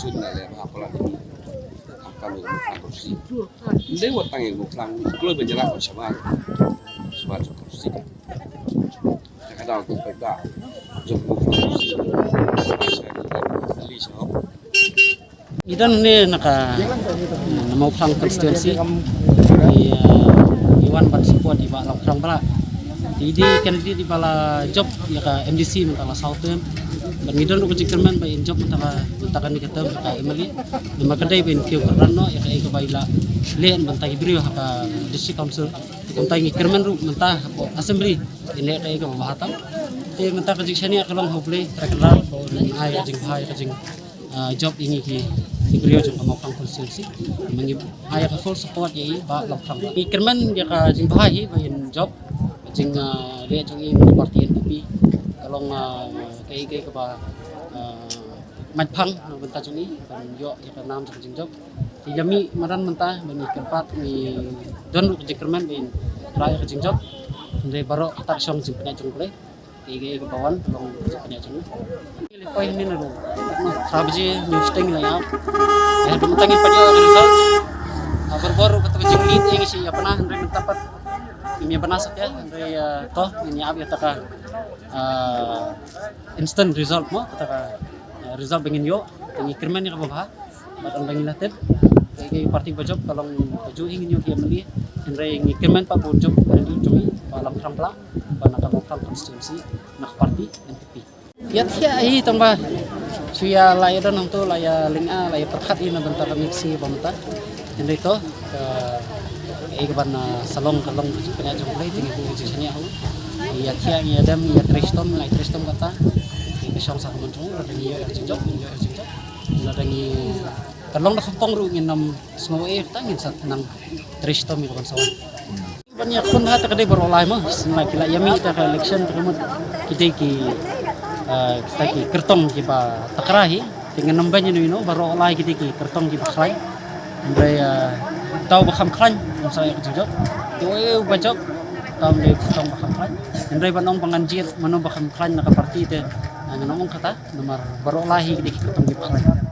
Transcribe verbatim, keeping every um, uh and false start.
Sun na le ba pala ni. Kam ni kam si. Ndai wat tang ïa ka Mawphlang kloi ban ïalap sha ba. Sha ba jong ka si. Ka dang tu pek da. Jong ka Mawphlang si. Li sha. Ngi don ne na ka, na Mawphlang constituency. Ngi, eh, ngi wan ban support ïa i Bah Lamphang Blah. Te i dei i candidate i ba la jop ïa ka M D C mynta la saw term. Bad ngi don ruh ka jingkyrmen ba in jop mynta ka, mynta kane ka term ka M L A. Namar ka dei ba in kiew kyrdan noh ïa kaei kaba i la leh na bynta ki briew ha ka district council. Te kumta ngi kyrmen ruh mynta hapoh assembly in leh kaei kaba bha tam. Te mynta ka jingshaniah ka long ha U Blei Trai Kynrad ba un ai ka jingbha ïa ka jing ah, jop ïa ngi ki, ki briew jong ka Mawphlang constituency. Ngi ai ka full support ïa i Bah Lamphang. Ngi kyrmen ïa ka jingbha hi ba in jop, ka jing, ah, leh jong i na party N P P. Ka long, ah, kaei kaei kaba, ah, maitphang na bynta jong i ban ïoh ïa ka nam jong ka jingjop. Te ïa mih madan mynta ba ngi kyrpad, ngi don ruh ka jingkyrmen ba in rah ïa ka jingjop. Hynrei baroh kata ka shong jingpynïaid jong U Blei. Kaei kaei kaba wan ka long jingpynïaid jong u. Ngi leit poi hangne naduh phra baje hynñiew shiteng la ïap. Ïa haduh mynta ngim pat ïoh result. Ah, barabor kata ka jinglead ïa ngi shu ïa bna hynrei mynta pat ngim ïa bna satia hynrei, ah, to ngin ïa ap ïa kata ka, ah, instant result mo kata ka, ah, result ba ngin ïoh. Te ngi kyrmen ïa kaba bha. Bad ynda ngi la tip, kaei kaei party ba jop ka long kajuh hi ngin ïoh ki M L A. Hynrei ngi kyrmen pat ba un jop u candidate jong ngi, Bah Lamphang Blah, ba na ka Mawphlang constituency, na ka party N P P. Ïa thiah hi tang ba shu ïa la ïa don hangto, la ïa lynga, la ïa pyrkhat hi na bynta ka M L A ba mynta. Hynrei to, kaei kaban sa long ka long ka jingpynïaid jong U Blei, te ngi buh ka jingshaniah ha u. Ïa thiah ngi ïa dem, ïa trei shitom, la ïa trei shitom kata. Ngi shong sa ka mon jong u, lada ngi ïoh ïa ka jingjop, ngi ïoh ïa ka jingjop. Lada ngi, ka long da ka pong ruh ngin ym sngew eh, ta ngin sa nang trei shitom ïa ka ban sa wan. Ban ïakhun ha ta ka dei baroh lai mo, sngewlai ki la ïa mih ta ka election ta ka mut ki dei ki, eh, kita ki kyrtong kiba takra hi, te ngin ym ban ïa no ïa no, baroh lai ki dei ki kyrtong kiba khlaiñ. Hynrei, eh, tau ba kham khlaiñ, ym sa ïa ka jingjop. Te uei uba jop, tau ym dei kyrtong ba kham khlaiñ. Hynrei ban ong ba ngan jied mano ba kham khlaiñ na ka party te, eh, ngan ym ong kata. Namar baroh lai hi ki dei ki kyrtong kiba khlaiñ.